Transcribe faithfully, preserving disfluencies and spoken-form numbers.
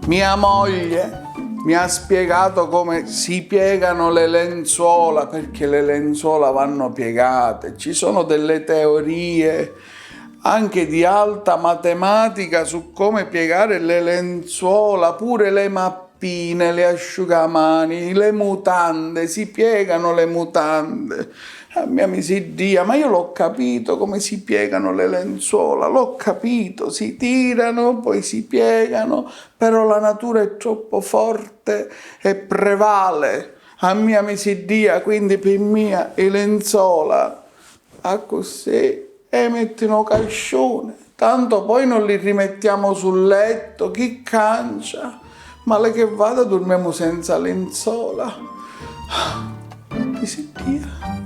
Mia moglie mi ha spiegato come si piegano le lenzuola, perché le lenzuola vanno piegate. Ci sono delle teorie anche di alta matematica su come piegare le lenzuola, pure le mappine, le asciugamani, le mutande, si piegano le mutande. A mia misiddia, ma io l'ho capito come si piegano le lenzuola, l'ho capito, si tirano, poi si piegano, però la natura è troppo forte e prevale. A mia misiddia, quindi pi mia i lenzola accussì e mettinu o casciuni, tanto poi non li rimettiamo sul letto, chi cancia? Male che vada, durmiamo senza lenzola. Misiddia.